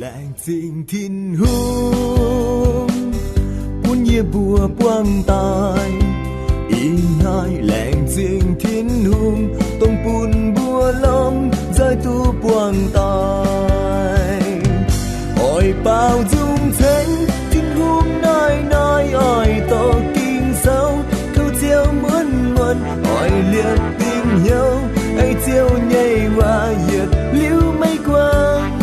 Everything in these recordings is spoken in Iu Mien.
Laengz zingh Tin-Hungh bun yie mbuo buangh doic. Ih hnoi laengz zingh Tin-Hungh dongh bun mbuo lomh nzoih duqv buangh doic. Oix baaux nzung ceix Tin-Hungh naaiv hnoi oix doqc Ging-Sou, tov Ziouv muonz muonz oix liepc dingc hnyouv, ei Ziouv nyei waac yietc liuz maiv guangc.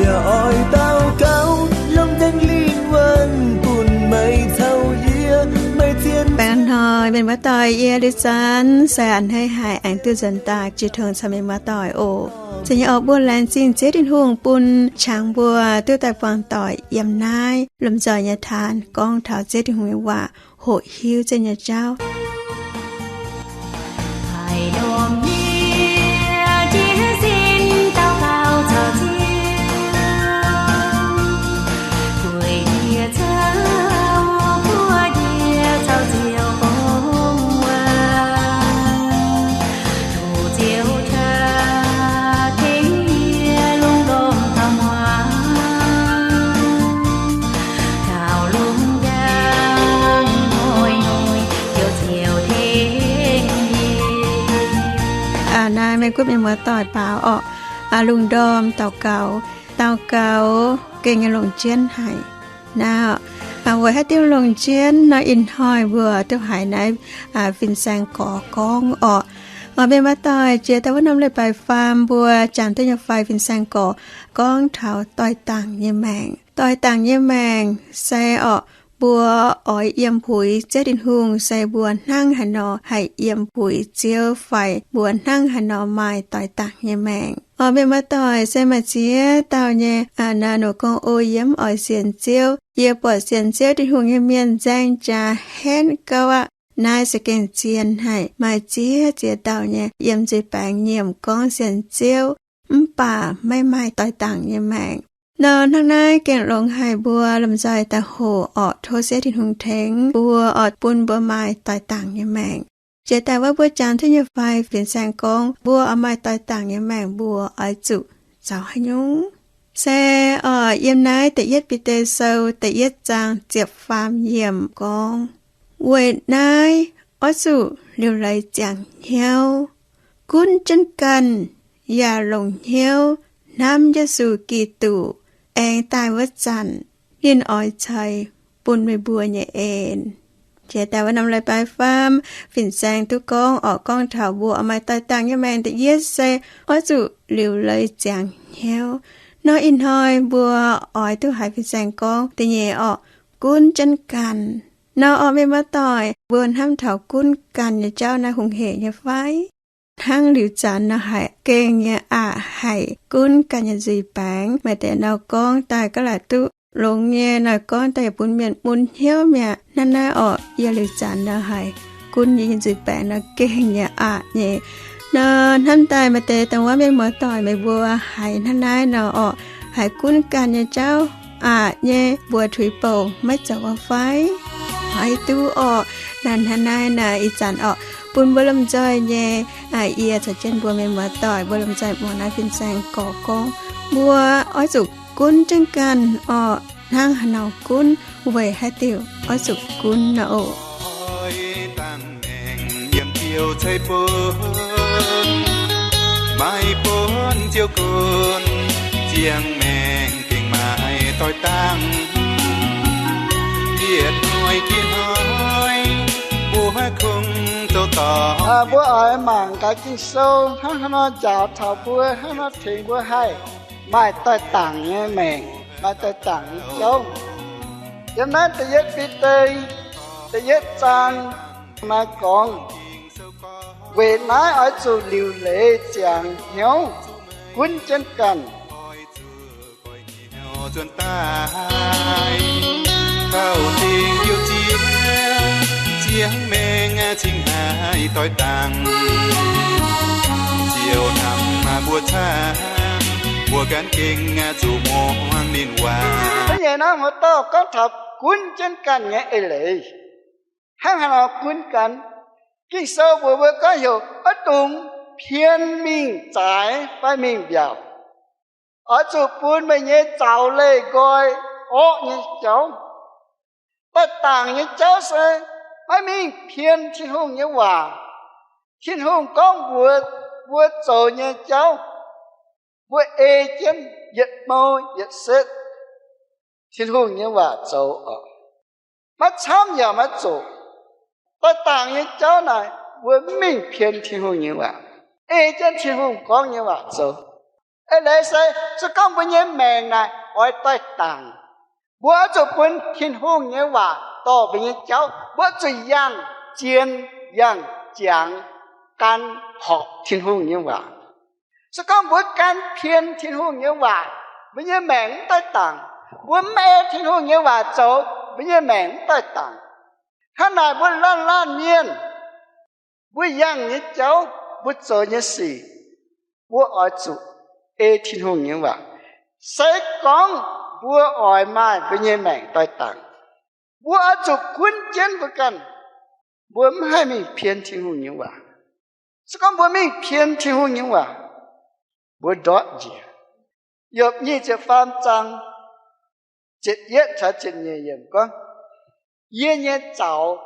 Yie oix daux gaux, longc Singx Lingh wuonh bun meih caux yie, meih zien. Baengh hnoi mienh muoz-doic, yie liuz zanc se a'hneiv haic aengx duqv nzuonx daaih jiex tongx caux mienh muoz-doic oc. Zeiz nyei oc, mbuo laengz zingh Ziouv Tin-Hungh bun qangx mbuo duqv daaih buangh doic yiem naaiv lomh nzoih nyei taan gorngv taux Ziouv Tin-Hungh nyei waac, hoqc hiuv Ziouv nyei jauv. Aa, naaiv Meiv-Guoqv mienh muoz-doic baaux orqc, aa, lungh ndorm daux gaux, daux gaux gengh nyei longc jienv haic. Naaiv, aa, weic haaix diuc longc jienv nor? Ih hnoi mbuo duqv haiz naaiv, aa, fin-saeng gorx gorngv orqc. Aa, mienh muoz-doic, jiex daaih wuov norm leiz-baaix faam mbuo jangx duqv nyei fai fin-saeng gorx gorngv taux doix-dangc nyei maengc. Doix-dangc nyei maengc se orqc, mbuo oix yiem puix Ziouv Tin-Hungh se mbuo hnangv haaix nor haih yiem puix Ziouv fai mbuo hnangv haaix nor maaih doix-dangc nyei maengc. Orqc, mienh muoz-doic, se maaih ziex dauh nyei, aa, naaiv nor gorngv, O, yie mv oix sienx Ziouv. Yie buatc sienx Ziouv Tin-Hungh nyei mienh nzaeng jaax henv gauh aqv. Naaiv se gengh zien haic. Maaih ziex ziex dauh nyei yiem nzuih baengx nyiemc gorngv sienx Ziouv, mv baac maiv maaih doix-dangc nyei maengc. Nor hnangv naaiv gengh longx haic, mbuo lomh nzoih daaih hoqc orqc, tov Ziouv Tin-Hungh tengx mbuo orqc, bun mbuo maaih doix-dangc nyei maengc. Jiex daaih wuov mbuo jangx duqv nyei fai fin-saeng gorngv mbuo oix maaih doix-dangc nyei maengc mbuo oix zuqc zoux haaix nyungc? Se orqc, yiem naaiv Da'yietv Bide Sou da'yietv zaang ziepc faam yiemc gorngv, Weic naaiv oix zuqc liuc leiz ziangx hnyouv, gunv jienv ganh, yaac longc hnyouv hnamv Yesu Giduc aengx daaih wuov zanc, ninh oix ceix bun meih mbuo nyei en. Jiex daaih wuov norm leiz-baaix faam fin-saeng duqv gorngv orqc, gorngv taux mbuo oix maaih doix-dangc nyei maengc da'yietv se oix zuqc liuc leiz ziangx hnyouv. Nor ih hnoi mbuo oix duqv haiz fin-saeng gorngv da'nyeic orqc, gunv jienv ganh. Nor orqc, mienh muoz-doic, mbuo hnamv taux gunv ganh nyei jauv naaiv hungh heic nyei fai? Hnangv liuz zanc nor haiz gengh nyei aqc haic, gunv ganh nyei nzuih baengx. Maaih deix nor gorngv daaih ga'laaic duqv longx nyei, nor gorngv daaih yaac bun mienh mun hnyouv mi'aqv. Hnangv naaiv orqc, yie liuz zanc nor haiz gunv yie nyei nzuih baengx nor gengh nyei aqc nyei. Nor hnamv daaih maaih deix dongh wuov mienh muoz-doic meih mbuo haiz hnangv naaiv nor orqc, haiz gunv ganh nyei jauv aqc nyei, mbuox tuix bouh maiv zoux wuov fai? Haiz duqv orqc. Naaiv hnangv naaiv naaic ih zanc orqc, bun mbuo lomh nzoih nyei, yie caux jienv mbuo mienh muoz-doic mbuo lomh nzoih muangx naaiv fin-saeng gorx gorngv, mbuo oix zuqc gunv jienv ganh orqc. Hnangv haaix nor gunv, weic haaix diuc oix zuqc gunv nor oc. Maengx yiem Ziouv ceix bun, maaih bun Ziouv gunv, ziangh maengx gengh maaih doix-dangc. Yietc hnoi jiex hnoi, mbuo kungx zoux dorngc. Mbuo oix mangc gaax Ging-Sou hnangv haaix nor njaaux taux mbuo, hnangv haaix nor tengx mbuo haih maaih doix-dangc nyei maengc, maaih doix-dangc nyei jauv. Yiem naaiv da'yietv Bide da'yietv zaang maaih gorngv, weic naaiv oix zuqc liuc leiz ziangx hnyouv, gunv jienv ganh. Zuonx daaih, taux dingc youh ziex, ziangh maengx cingx haaix doix-dangc. Ziouv hnamv mbuo caangv, mbuo gan gengh zuqc muangx ninh waac. Da'nyeic naaiv hoz dauh gorngv taux gunv jienv ganh nyei eix leiz. Hnangv haaix nor gunv ganh? Ging-Sou mbuox mbuo gorngv heuc oix dungx pien mingh zaaix fai mingh mbiaauc. Oix zuqc bun meih nyei zaux leih nqoi orqv nyei jauv. Doix-dangc nyei jauv se maiv mingh pien Tin-Hungh nyei waac. Tin-Hungh gorngv mbuox mbuo zoux nyei jauv, mbuo ei jienv yietc mou yietc setv Tin-Hungh nyei waac zoux oc. Maiv camv yaac maiv zoqc. Doix-dangc nyei jauv naaic mbuo mv mingh pien Tin-Hungh nyei waac, ei jienv Tin-Hungh gorngv nyei waac zoux. Eix leiz se, se gorngv mbuo nyei maengc naaic oix doix-dangc, mbuo oix zuqc bun Tin-Hungh nyei waac dorh mbuo nyei jauv. Mbuo zuqc yangh zien, yangh jangx gan horpc Tin-Hungh nyei waac. Se gorngv mbuo gan pien Tin-Hungh nyei waac, mbuo nyei maengc mv doix-dangc. Mbuo mv ei Tin-Hungh nyei waac zoux, mbuo nyei maengc mv doix-dangc. Hnangv naaic mbuo laanh laanh mienh, mbuo yangh nyei jauv, mbuo zoux nyei sic, mbuo oix zuqc ei Tin-Hungh nyei waac. Se gorngv mbuo oix maaih mbuo nyei maengc doix-dangc, mbuo oix zuqc gunv jienv mbuo ganh. Mbuo mv haih mingh pien Tin-Hungh nyei waac. Se gorngv mbuo mingh pien Tin-Hungh nyei waac, mbuo ndortv njiec. Yopv nyic ziepc faam zaang ziepc yietv caux ziepc nyeic yiemc gorngv, Yie nyei zaux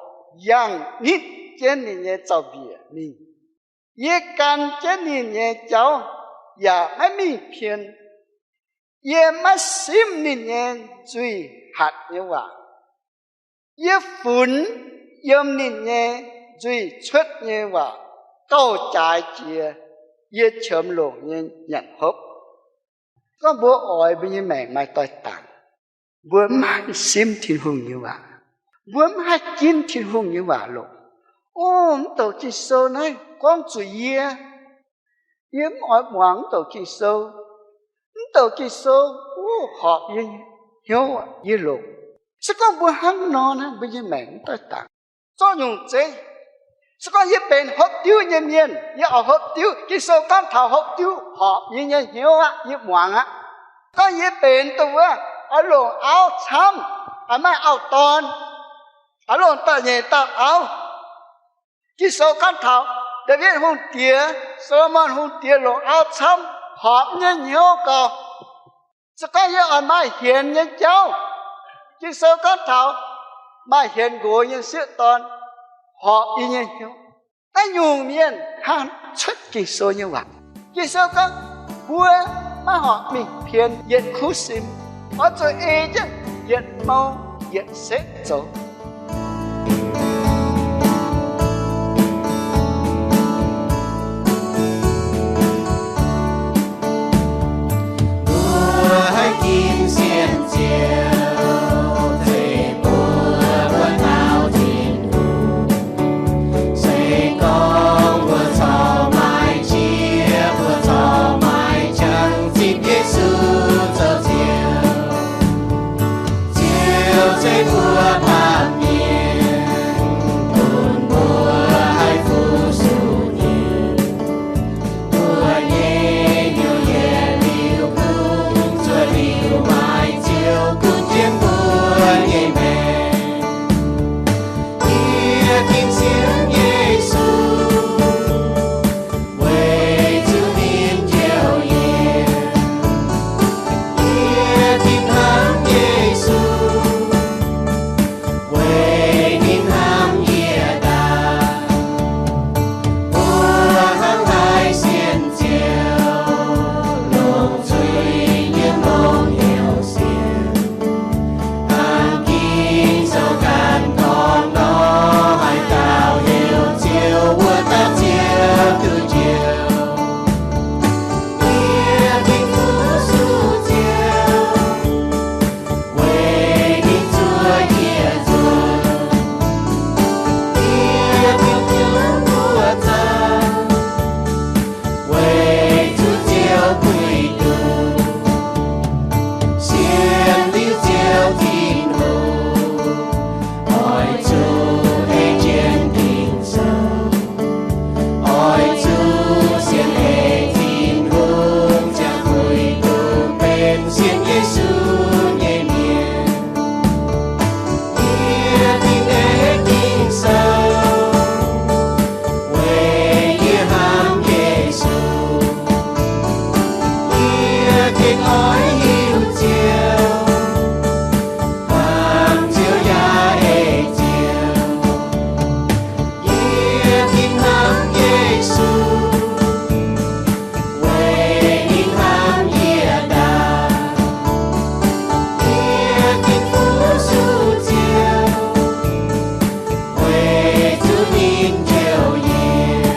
yangh nitv jienv ninh nyei zaux-mbiec mingh. Yie gan jienv ninh nyei jauv yaac maiv mingh pien. Yie maiv simv ninh nyei nzuih hatc nyei waac. Yie funx yiem ninh nyei nzuih cuotv nyei waac gauh jaaix jiex yie qiemx longc nyei nyanc hopv. Gorngv mbuo oix mbuo nyei maengc maaih doix-dangc, mbuo mv haih simv Tin-Hungh nyei waac. Mbuo mv haih ginv Tin-Hungh nyei waac longc. O, mv douc Ging-Sou naaiv gorngv zuqc yie. Yie mv oix muangx mv douc Ging-Sou. Mv douc Ging-Sou, o, horpc yie hnyouv, yie longc. Se gorngv mbuo hnangv nor naaiv, mbuo nyei maengc mv doix-dangc. Zorqv nyungc zeiv, se gorngv yie benx hopv diuv nyei mienh, yie oix hopv diuv, Ging-Sou gorngv taux hopv diuv horpc yie nyei hnyouv aqv, yie muangx aqv. Gorngv yie benx dongh wuov oix longc auv camv, oix maaih auv-dorn, oix longc da'nyeic dauh auv. Ging-Sou gorngv taux Ndaawitv Hungh Diex, Saa^lo^morn Hungh Diex longc auv camv, horpc nyei hnyouv gauh. Se gorngv yie oix maaih hienx nyei jauv, Ging-Sou gorngv taux maaih hienx nqox nyei sieqv dorn, horpc yie nyei hnyouv. Naaiv nyungc mienh hnangv cuotv Ging-Sou nyei waac. Ging-Sou gorngv mbuo maiv horpc mingh pien yietc kuv sim, oix zuqc ei jienv yietc mou yietc setv zoux. Mbuo haiz ginv sienx Ziouv zeiv mbuo buonv taux Tin-Hungh. Se gorngv mbuo corc maiv qiex, mbuo corc maiv qangx zipv Yesu zoux Ziouv, Ziouv zeiv mbuo baamh Oix hiuv Ziouv, baamh Ziouv yaac ei Ziouv. Yie tin hnamv Yesu, weic ninh hnamv yie ndaangc. Yie tin fuqv Yesu Ziouv, weic zuqc ninh njoux yie.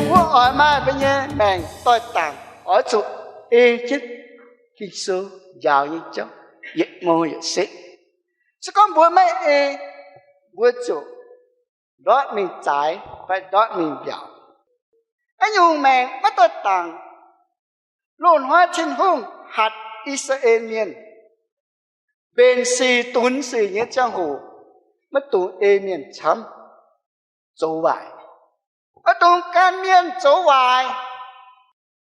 Mbuo oix maaih mbuo nyei maengc doix-dangc oix zuqc ei jienv Ging-Sou njaaux nyei jauv yietc mouh yietc setv. Se gorngv mbuo maiv ei, mbuo ziouc ndortv mingh zaaix fai ndortv mingh mbiaauc. Haaix nyungc maengc maiv doix-dangc, loz-hnoi Tin-Hungh hatc I^saa^laa^en Mienh mbenc sic dunx sic nyei ziangh hoc, maiv dungx ei mienh camv zoux waaic, maiv dungx gan mienh zoux waaic,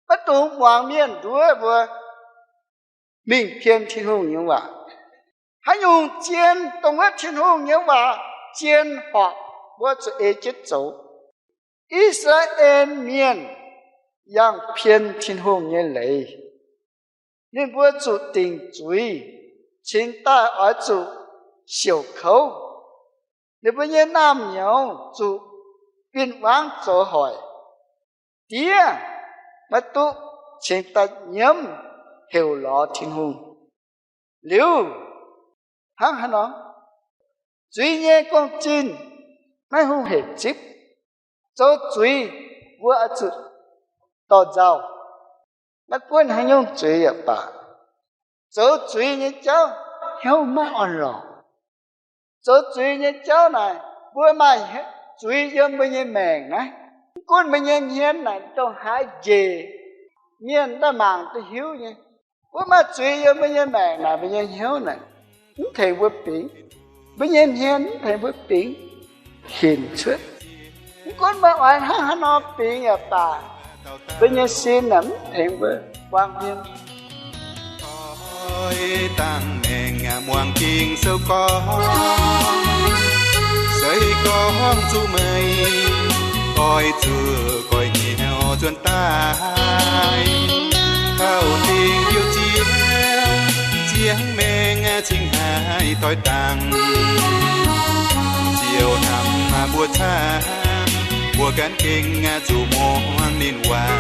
maiv dungx muangx mienh nduov mbuo mingh pien Tin-Hungh nyei waac. Haaix nyungc zien dongh wuov Tin-Hungh nyei waac zien horpc, mbuo zuqc ei jienv zoux. I^saa^laa^en Mienh yangh pien Tin-Hungh nyei leiz, ninh mbuo zuqc dingc zuiz, cingx daaih oix zuqc siouc kouv. Ninh mbuo nyei naamh nyouz zuqc win-wangv zoux hoic. Diev maiv duqv cingx daaih nyiemv heuc lorz Tin-Hungh. Liuz, hnangv haaix nor, zuiz nyei gong-zinh maiv hungh hec zipv. Zoux zuiz mbuo oix zuqc dorh nzauh. Maiv gunv haaix nyungc zuiz yaac baac, zoux zuiz nyei jauv hnyouv maiv orn-lorqc. Zoux zuiz nyei jauv naaic, mbuo maaih zuiz yiem mbuo nyei maengc naaiv. Mv gunv mbuo nyei hmien naaic dongh haaix njiec, mienh daaih mangc duqv hiuv nyei. Mbuo maaih zuiz yiem mbuo nyei maengc naaic, mbuo nyei hnyouv naaic mv tengx mbuo bingx. Mbuo nyei hmien mv tengx mbuo bingx hinc cuotv. Mv gunv meih oix hnangv haaix nor bingx yaac baac, mbuo nyei sin naaic mv tengx mbuo buang hmien. Oix dangh maengc muangx Ging-Sou gorngv, se gorngv zuqc meih oix zuqc goiv hnyouv nzuonx daaih, taux dingc liouh Ziouv, ziangh maengc cingx haih doix dangh. Ziouv hnamv mbuo camv, mbuo ganh gengh zuqc muangx ninh waac.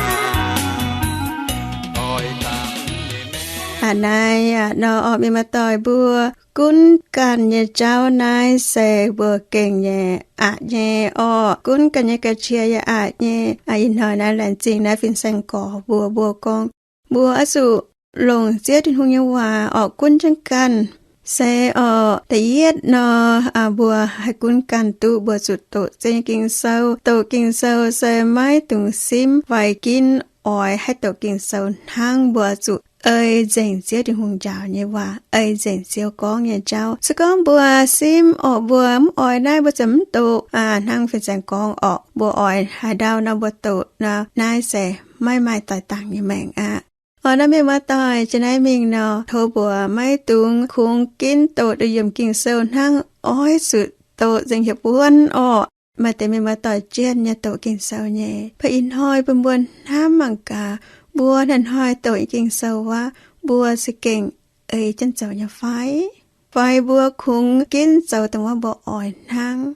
Oix dangh nyei maengc. Aa, naaiv aqv nor, orqc, mienh muoz-doic mbuo, gunv ganh nyei jauv naaiv se mbuo gengh nyei aqc nyei orqc. Gunv ganh nyei ga'qiex yaac aqc nyei. Aa, ih hnoi naaiv laengz zingh naaiv fin-saeng gorx mbuo, mbuo gorngv mbuo oix zuqc longc Ziouv Tin-Hungh nyei waac orqc gunv jienv ganh. Se orqc, da'yietv nor, aa, mbuo haih gunv ganh duqv mbuo zuqc doqc Ziouv nyei Ging-Sou. Doqc Ging-Sou se maiv dungx simv fai ginv oix haih doqc Ging-Sou hnangv. Mbuo zuqc ei nzengc Ziouv Tin-Hungh njaaux nyei waac, ei nzengc Ziouv gorngv nyei jauv. Se gorngv mbuo simv orqc, mbuo mv oix naaiv, mbuo ziouc mv doqc. Aa, hnangv fin-saeng gorngv orqc, mbuo oix haaix ndau nor mbuo doqc nor, naaiv se maiv maaih doix-dangc nyei maengc aqv. Orqc, naaiv mienh muoz-doic, jiex naaiv mingh nor, tov mbuo maiv dungx kungx ginv doqc da'yiemc Ging-Sou hnangv, oix zuqc doqc nzengc hieh buonv orqc. Maaih deix mienh muoz-doic jienv nyei doqc Ging-Sou nyei. Mv baac ih hnoi bun mbuo hnamv mangc gaax, mbuo hnoi-hnoi doqc nyei Ging-Sou wuov, mbuo za'gengh ei jienv zoux nyei fai? Fai mbuo kungx ginv zoux dongh wuov mbuo oix hnangv?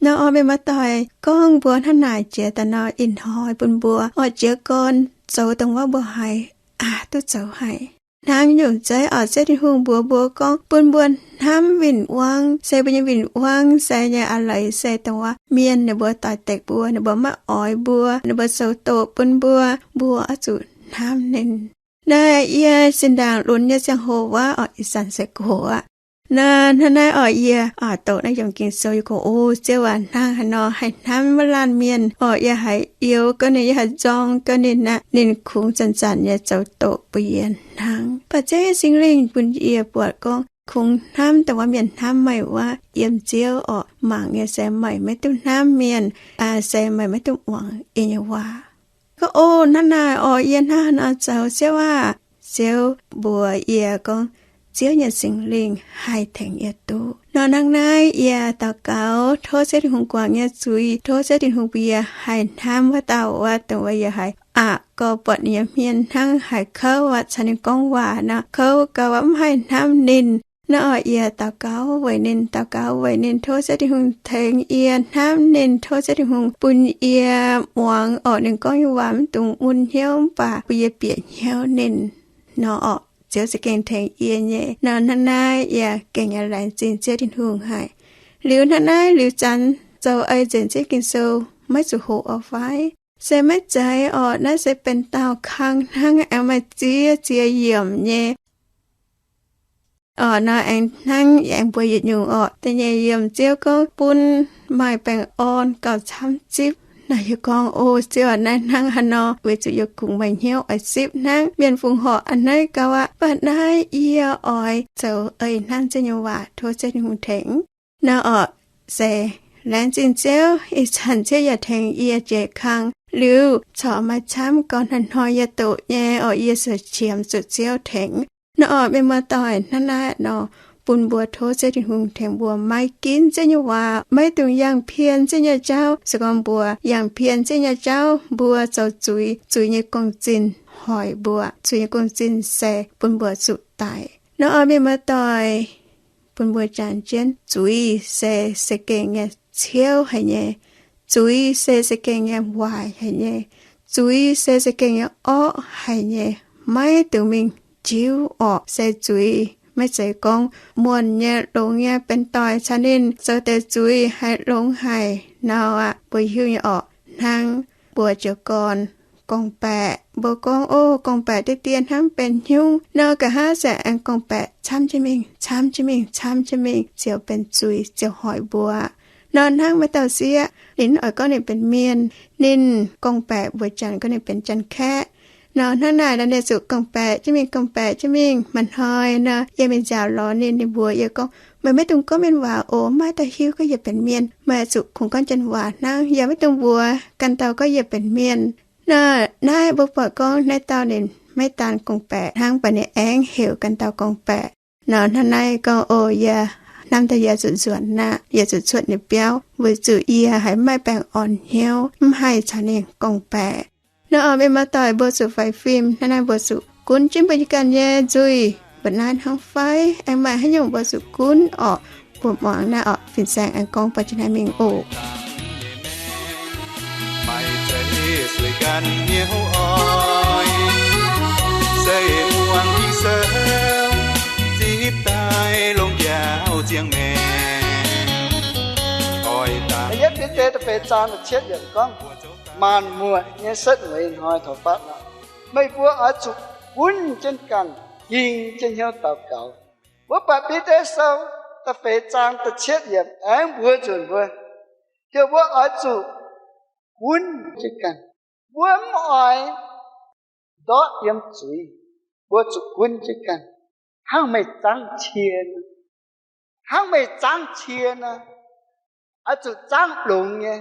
Nor orqc, mienh muoz-doic, gorngv mbuo hnangv naaic jiex daaih nor, ih hnoi bun mbuo oix jiez gorn zoux dongh wuov mbuo haiz aqc duqv zoux haic. Hnangv nyungc zeiv orqc, Ziouv Tin-Hungh mbuox mbuo gorngv bun mbuo hnamv win-wangv. Se mbuo nyei win-wangv se nyei a'leiz se dongh wuov mienh ninh mbuo doix-dekc mbuo, ninh mbuo maiv oix mbuo, ninh mbuo zoux doqc bun mbuo, mbuo oix zuqc hnamv ninh. Naaiv yie zinh ndaangc lunx nyei ziangh hoc wuov orqc, ih zanc se gox aqv. Naaiv, hnangv naaiv orqc, yie oix doqc naaiv yiemc Ging-Sou, yie gorngv, O Ziouv aac, hnangv haaix nor haih hnamv wuov laanh mienh orqc, yie haiz youx gau ninh, yie haiz nzorng gau ninh aqv. Ninh kungx zanc-zanc nyei zoux doqc bun yie hnangv. Mv baac Ziouv nyei Singx Lingh bun yie buatc gorngv kungx hnamv dongh wuov mienh hnamv meih wuov, yiem Ziouv orqc, mangc nyei se meih maiv duqv hnamv mienh, se meih maiv duqv muangx yie nyei waac. Gorngv, O, hnangv naaic orqc, yie hnangv haaix nor zoux, Ziouv aah? Ziouv mbuox yie gorngv, Ziouv nyei Singx Lingh haih tengx yie duqv. Nor hnangv naaiv yie daux gaux tov Ziouv Tin-Hungh guangc nyei zuiz, tov Ziouv Tin-Hungh bun yie haih hnamv wuov dauh wuov, dongh wuov yie haih aqc gau buatc ninh nyei hmien hnangv haaix kouv aqv, caux ninh gorngv waac nor, kouv gau aqv, mv haih hnamv ninh. Nor oc, yie daux gaux weic ninh, daux gaux weic ninh, tov Ziouv Tin-Hungh tengx yie hnamv ninh, tov Ziouv Tin-Hungh bun yie muangx orqc ninh gorngv nyei waac mv dungx mun hnyouv, mv baac bun yie bieqc hnyouv ninh. Nor oc, Ziouv za'gengh tengx yie nyei. Nor hnangv naaiv yie gengh yaac laengz zingh Ziouv Tin-Hungh haic. Liuz hnangv naaiv liuz zanc zoux ei nzengc Ziouv Ging-Sou maiv zuqc hoqc oc fai? Se maiv zeiz orqc, naaiv se benx daauh kang hnangv, aengx maaih ziex ziex yiemc nyei. Orqc, nor aengx hnangv aengx mbuo yietc nyungc orqc, da'nyeic yiemc Ziouv gorngv bun maaih baengh orn gauh camv zipv. Naaiv yie gorngv, O Ziouv aac, naaiv hnangv haaix nor, weic zuqc yie kungx maaih hnyouv oix zipv hnangv. Mienh fungc horc a'hneiv gau aqv, mv baac naaiv yie oix zoux ei hnangv Ziouv nyei waac, tov Ziouv Tin-Hungh tengx. Nor orqc, se laengz zingh Ziouv, ih zanc Ziouv yaac tengx yie jiex kang liuz, corc maaih camv gau hnoi-hnoi yie doqc nyei orqc, yie se qiemx zuqc Ziouv tengx. Nor orqc, mienh muoz-doic, hnangv naaiv nor, bun mbuo tov Ziouv Tin-Hungh tengx mbuo maiv ginv Ziouv nyei waac, maiv dungx yangh pien Ziouv nyei jauv. Se gorngv mbuo yangh pien Ziouv nyei jauv, mbuo zoux zuiz, zuiz nyei gong-zinh hoic mbuo. Zuiz nyei gong-zinh se bun mbuo zuqc daic. Nor orqc, mienh muoz-doic, bun mbuo jangx jienv, zuiz se za'gengh nyei ciouv haic nyei. Zuiz se za'gengh nyei waaic haic nyei. Zuiz se za'gengh nyei orqv haic nyei. Maiv dungx mingh jiuv orqc, se zuiz. Maiv zeiz gorngv muonc nyei, longx nyei, benx doic caux ninh zoux deix zuiz haih longx haic nor aqv. Mbuo hiuv nyei orqc, hnangv mbuo jiez gorn gorngv-baeqc, mbuo gorngv, O, gorngv-baeqc diqv dien hnangv benx haaix nyungc nor, nqa'haav se aengx gorngv-baeqc camv jienv mingh, camv jienv mingh, camv jienv mingh, ziouc benx zuiz, ziouc hoic mbuo. Nor hnangv maaih dauh sieqv, ninh mv oix gorngv ninh benx mienh, ninh gorngv-baeqc mbuox janx gorngv ninh benx Janx-Kaeqv. Nor hnangv naaic nor, ninh zuqc gorngv-baeqc jienv mingh, gorngv-baeqc jienv mingh. Maaih hnoi nor, yie mingh nziaauc lorz ninh, ninh mbuox yie gorngv, Meih maiv dungx gorngv mienh waac oc, maiv maaih dauh hiuv gorngv yie benx mienh. Meih zuqc kungx gorngv Janx-waac hnangv, yaac maiv dungx mbuox ganh dauh gorngv yie benx mienh. Nor naaiv mbuo buatc gorngv naaiv dauh ninh maiv daan gorngv-baeqc hnangv, mv baac ninh aengx heuc ganh dauh gorngv-baeqc. Nor hnangv naaiv gorngv, O, yie hnamv daaih yie zuqc nzuonx aqv, yie zuqc cuotv ninh biauv, weic zuqc yie haiz mv maaih baengh orn hnyouv, mv haih caux ninh gorngv-baeqc. Nor orqc, mienh muoz-doic, mbuo zuqc faix fim. Hnangv naaiv mbuo zuqc gunv jienv mbuo nyei ganh nyei nzuih. Mbuo naaiv hnangv fai aengx maaih haaix nyungc mbuo zuqc gunv orqc? Mbuo muangx naaiv orqc, fin-saeng aengx gorngv baac jiex naaiv mingh oc. Maaih zeiz sueih ganh hnyouv oix, se muangx Ging-Sou, zipv daaih longx njaaux ziangh maengc. Oix dangh. Yietv Bide da'feix zaang da'cietv yiemc gorngv, maanc muotc nyei setv mueiz hnoi taux fatv aqv. Meih mbuo oix zuqc gunv jienv ganh, hingh jienv hnyouv daux gaux. Mbuo buatc Bide Sou da'feix zaang da'cietv yiemc aengx mbuox nzunc mbuo, heuc mbuo oix zuqc gunv jienv ganh. Mbuo mv oix ndortv yiem zuiz. Mbuo zuqc gunv jienv ganh, hnangv meih zangv cie nor. Hnangv meih zangv cie nor, oix zuqc zangv longx nyei.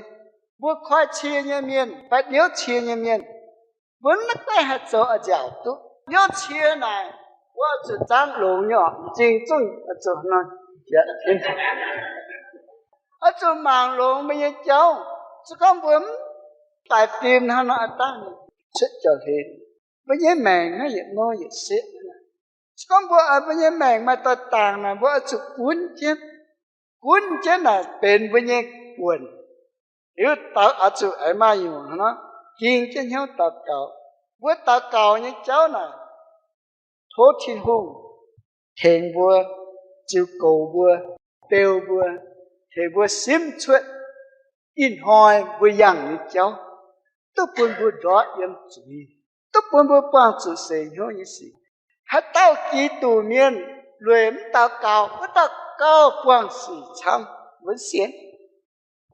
Mbuo koi cie nyei mienh fai ndiouv cie nyei mienh, mbuo maiv gaengh haih zoux a'nziaauc duqv. Ndiouv cie naaic, mbuo oix zuqc zangv longx nyei orqc, m'zing zungv oix zuqc nor, oix zuqc mangc longx mbuo nyei jauv. Se gorngv mbuo mv faix fim hnangv nor, aav dangh cuotv jauv-hlen, mbuo nyei maengc naaiv yietc nor yietc setv. Se gorngv mbuo oix mbuo nyei maengc maaih doix-dangc naaic, mbuo oix zuqc gunv jienv. Gunv jienv naaic benx mbuo nyei buonc. Liuz daux oix zuqc aengx maaih nyungc hnangv nor, hingh jienv hnyouv daux gaux. Mbuo daux gaux nyei jauv naaic, tov Tin-Hungh tengx mbuo, ziux goux mbuo, beu mbuo, tengx mbuo simv cuotv ih hnoi mbuo yangh nyei jauv, duqv bun mbuo ndortv yiem zuiz, duqv bun mbuo buangh zuqc seix hnyouv nyei sic. Haaix dauh Giduc mienh lueic mv daux gaux, wuov dauh gauh buangh sic camv wuonv sienx.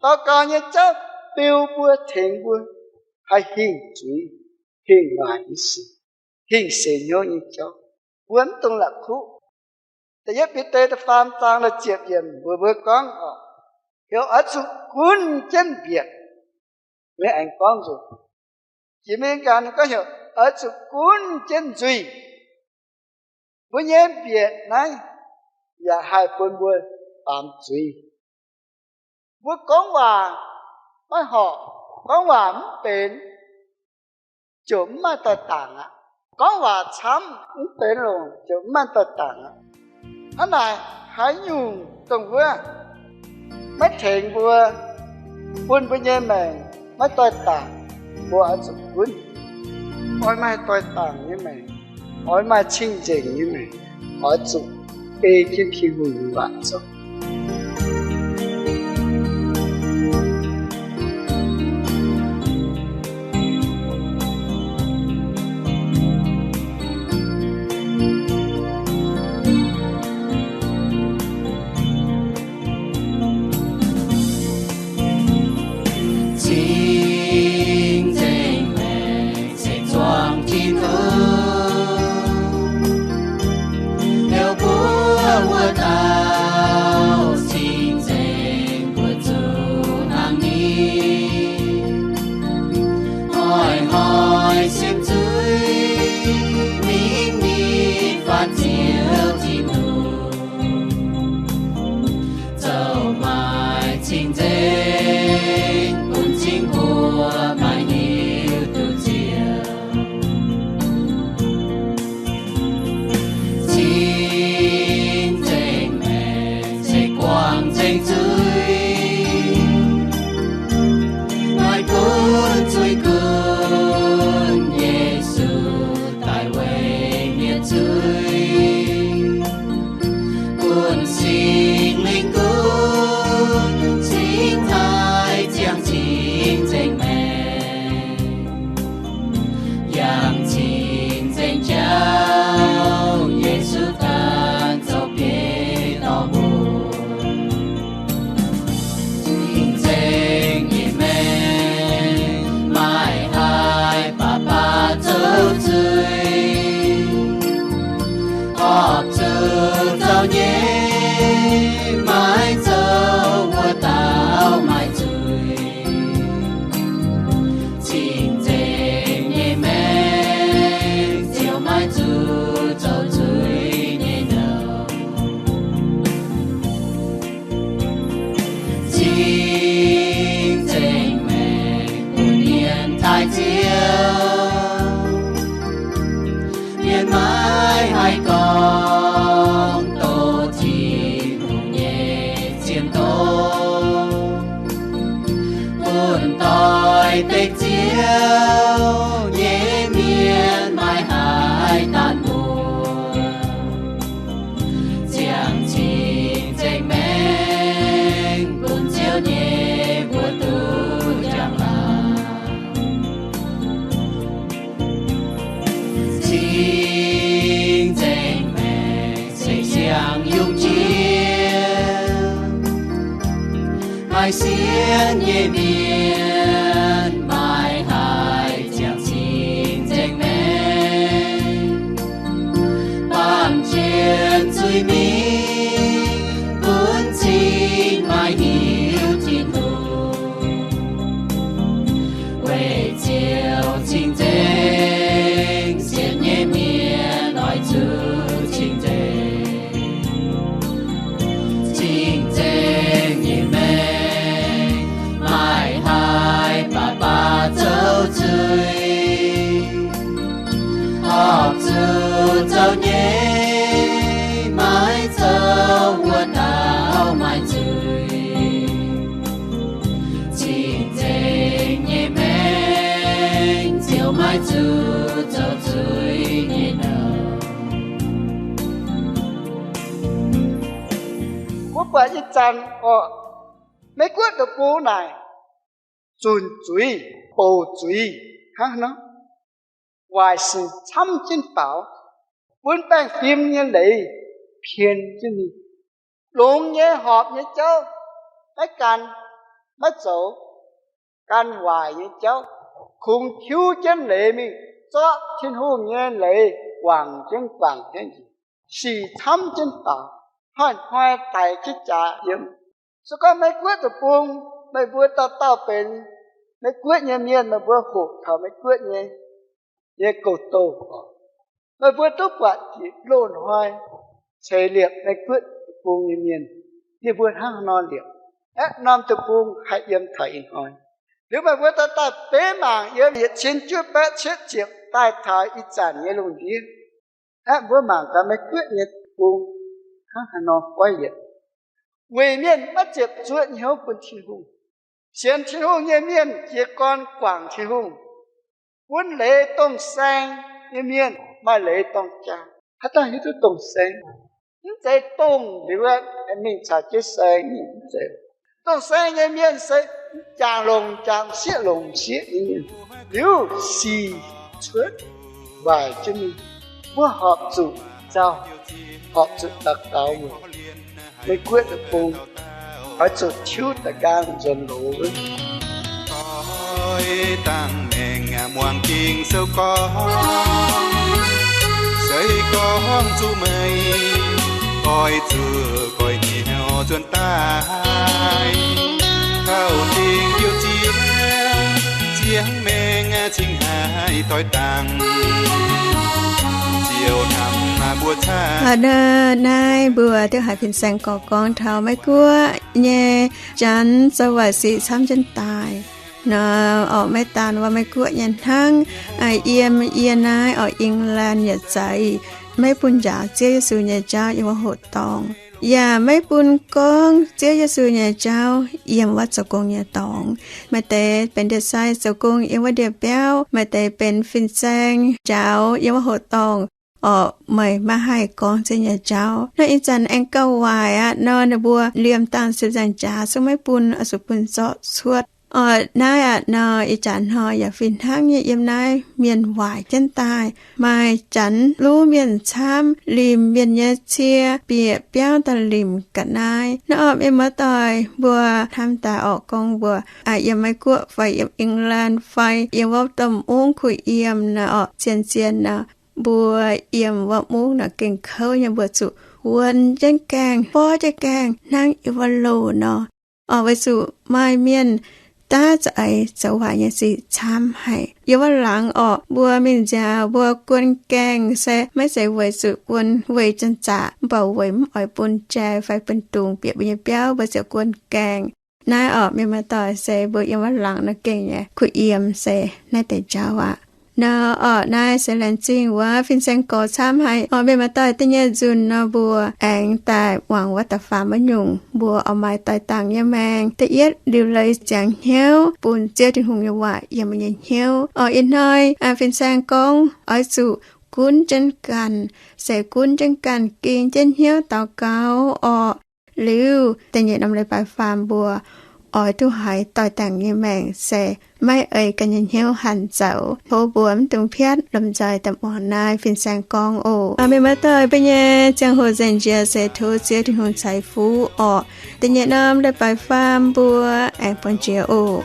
Daux gaux nyei jauv beu mbuo, tengx mbuo haih hingh zuiz, hingh waaic nyei sic, hingh seix hnyouv nyei jauv. Mbuo mv dungx la'kuqv. Da'yietv Bide da'faam zaang da'ziepc yiemc mbuox mbuo gorngv, heuc oix zuqc gunv jienv mbietc. Ninh aengx gorngv nzunc, jiex mingh gaax ninh gorngv heuc oix zuqc gunv jienv nzuih. Mbuo nyei mbietc naaiv yaac haih bun mbuo baamz zuiz. Mbuo gorngv waac maiv horpc, gorngv waac mv benx, ziouc mv maaih doix-dangc aqv. Gorngv waac camv mv benx longc ziouc mv maaih doix-dangc aqv. Hnangv naaic, haaix nyungc dongh wuov maiv tengx mbuo, bun mbuo nyei maengc maiv doix-dangc, mbuo oix zuqc gunv. Oix maaih doix-dangc nyei maengc, oix maaih cing-nzengc nyei maengc, oix zuqc ei jienv Tin-Hungh nyei waac zoux. Cing-nzengc maengc se zuangx Tin-Hungh, liuz mbuo wuov dauh cing-nzengc mbuo zuqc hnangv ni. Hnoi-hnoi siemv zuiz mingh ni, faanh Ziouv Tin-Hungh zoux maaih cing-nzengc, bun cing mbuo maaih hiuv duqv Ziouv. Cing-nzengc maengc se guangc nzengc zuiz, maaih gunv zuiz gunv Yesu daaih weic mienh zuiz. Bun Singx Lingh gunv cingx taaih ziangh cing-nzengc maengc, yangh cing-nzengc jauv Yesu ganh zoux biei dorh mbuo. Cing-nzengc nyei maengc maaih haaix baac baac zoux zuiz, horpc zuqc zoux nyei, maiv zoux wuov dauh maaih zuiz. Cing-nzengc nyei maengc ziouc maiv zuqc zoux zuiz nyei nouh. Cing-nzengc maengc bun mienh taaih Ziouv, mienh maiv haih gorngv doz Tin-Hungh nyei zienh doz. Bun doix-dekc Ziouv nyei mienh maiv haih daanh mbuoqc. Ziangh cing-nzengc maengc bun Ziouv nyei mbuox duqv njang-laangc. Cing-nzengc maengc se siang-yungh jiex, maaih sienx nyei mienh maiv haih ziangh cing-nzengc maengc. Baamh jienv zuiz-mingh gunv cing maaih hiuv Tin-Hungh, weic Ziouv cing-nzengc, sienx nyei mienh oix zuqc cing-nzengc. Cing-nzengc nyei maengc maaih haaix baac baac zoux zuiz, horpc zuqc zoux nyei, maiv zoux wuov dauh maaih zuiz. Cing-nzengc nyei maengc ziouc maiv zuqc zoux zuiz nyei nouh. Mbuo buatc ih zanc orqc, Meiv-Guoqv deic-bung naaic zunc zuiz, bouc zuiz hnangv nor, waaic sin camv jienv faaux, bun baengh fim nyei leiz pien jienv mingh. Longx nyei horpc nyei jauv maiv gan, maiv zoux, gan waaic nyei jauv, kungx tiuv jienv leiz mingh, zorqv Tin-Hungh nyei leiz guangc jienv guangc jienv, sic camv jienv faaux, hnoi-hnoi daix jienv jaax yiem. Se gorngv Meiv-Guoqv deic-bung, meih mbuo dauh dauh benx Meiv-Guoqv nyei mienh, meih mbuo hoqc taux Meiv-Guoqv nyei, nyei gouv-douh orqc, meih mbuo duqv buatc loz-hnoi ceix liepc Meiv-Guoqv deic-bung nyei mienh, ninh mbuo hnangv haaix nor liepc, aeqv, norm deic-bung haih yiem taux ih hnoi. Liuz meih mbuo daaih daaih beiv mangc yiem yietc cin juov baeqv cietv ziepc daaih taux ih zanc nyei lungh ndiev. Aqv, mbuo mangc gaax Meiv-Guoqv nyei bung hnangv haaix nor goiv yietc. Weic mienh maiv ziepc zuoqv hnyouv bun Tin-Hungh. Sienx Tin-Hungh nyei mienh jiez gorn guangc Tin-Hungh. Gunv leiz dongh saeng nyei mienh maaih leiz dorng jaa. Haaix dauh hiuv duqv dongh saeng? Mv zeiz dongh liuz mingh caux jienv saeng, mv zeiz. Dongh saeng nyei mienh se m'jangc longc m'jangc, m'sieqv longc m'sieqv nyei mienh. Liuz sic cuotv waaic jienv mingh. Mbuo horpc zuqc nzauh, horpc zuqc daux gaux mueic. Meiv-Guoqv deic-bung oix zuqc tiuv da'nqaang nzuonx loz. Oix dangh maengc muangx Ging-Sou gorngv, se gorngv zuqc meih oix zuqc goiv hnyouv nzuonx daaih, taux dingc youh ziangx, ziangx maengh cingx haih doix dangh, ziouc hnamv mbuo camv. Naaiv mbuo duqv haiz fin-saeng gorx gorngv taux Meiv-Guoqv nyei janx zoux waaic sic camv jienv daaih nor, orqc, maiv daan wuov Meiv-Guoqv nyei hnangv. Yiem yie naaiv orqc, England yietc zaaix maiv bun njaaux Ziouv Yesu nyei jauv yiem wuov hoqc dorngh, yaac maiv bun gorngv Ziouv Yesu nyei jauv yiem wuov zoux gong nyei dorngx. Maaih deix benx ndie-sai zoux gong yiem wuov ndie-biauv, maaih deix benx fin-saeng njaaux yiem wuov hoqc dorngh, orqc, meih maiv haih gorngv Ziouv nyei jauv. Naaiv ih zanc aengx gauh waaic aqv nor, ninh mbuo liemh dangh sienx nzaangc jaax zungv maiv bun, oix zuqc bun zorqv cuotv. Orqc, naaiv aqv nor, ih jaax hnoi yaac fih hnangv nyei, yiem naaiv mienh waaic jienv daaih. Maaih janx luv mienh camv, limc mienh nyei cie, bieqc biauv daaih limc ga'naaiv. Naaiv orqc, mienh muoz-doic mbuo hnamv daaih orqc, gorngv mbuo yiem Meiv-Guoqv fai yiem England fai yiem wuov domh mungv kuh yiem naaic orqc, zien-zien naaic, mbuo yiem wuov mungv naaic gengh kouv nyei, mbuo zuqc wuonx jienv gaengh, forv jienv gaengh hnangv yiem wuov loh nor. Orqc, weic zuqc maaih mienh daav za'eix zoux waaic nyei sic camv haic. Yiem wuov laangz orqc, mbuo mingh nziaaux mbuo guon gaengh se maiv zeiz weic zuqc guon weic janx-zaqc, mv baac weic mv oix bun jai fai bun dungz bieqc mbuo nyei biauv, mbuo ziouc guon gaengh. Naaiv orqc, mienh muoz-doic, se mbuo yiem wuov laangz nor gengh nyei kuh yiem se naaiv deix jauv aqv. Nor orqc, naaiv se laengz zingh wuov fin-saeng gorx camv haic. Orqc, mienh muoz-doic, da'nyeic nzunc nor mbuo aengx daaih muangx wuov da'faam wuov nyungc, mbuo oix maaih doix-dangc nyei maengc. Da'yietv, liuc leiz ziangx hnyouv bun Ziouv Tin-Hungh nyei waac yiem mbuo nyei hnyouv. Orqc, ih hnoi fin-saeng gorngv oix zuqc gunv jienv ganh, se gunv jienv ganh, ging jienv hnyouv daux gaux orqc. Liuz da'nyeic norm leiz-baaix faam mbuo oix duqv haiz doix-dangc nyei maengc se maiv ei ganh nyei hnyouv hanc zoux. Tov mbuo mv dungx piatv, lomh nzoih daaih muangx naaiv fin-saeng gorngv oc. Mienh muoz-doic, mbuo nyei ziangh hoc nzengc njiec se tov Ziouv Tin-Hungh ceix fuqv orqc. Da'nyeic norm leiz-baaix faam mbuo aengx buangh jiex oc.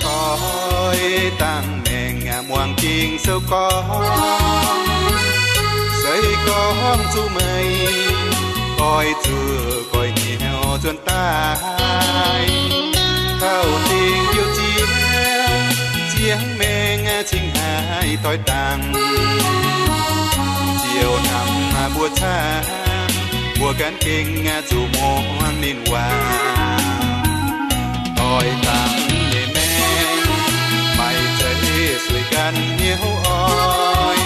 Doix-dangc maengc muangx Ging-Sou gorngv, se gorngv zuqc meih oix zuqc goiv hnyouv nzuonx daaih, taux dingc youh ziangx, ziangx maengh cingx haih doix-dangc, ziouc hnamv mbuo camv. Mbuo ganh gengh zuqc muangx ninh waac. Doix-dangc nyei maengc maiv zeiz sueih ganh hnyouv oix,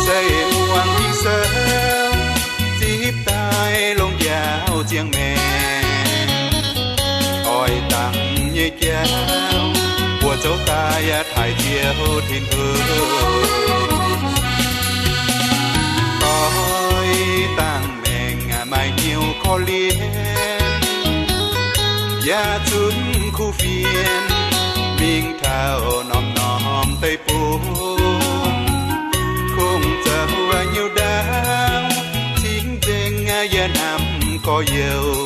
se muangx Ging-Sou zipv daaih longx njaaux ziangx maengc. Doix-dangc nyei jauv mbuo zoux daaih yaac taaih Ziouv Tin-Hungh. Doix-dangc maengc maaih hnyouv korv-lienh, yaac zunc kuv fienx mingh taux norm-norm deic-bung. Kungx zoux hnyouv ndaauv cingx nzengc yaac hnamv gorx-youz.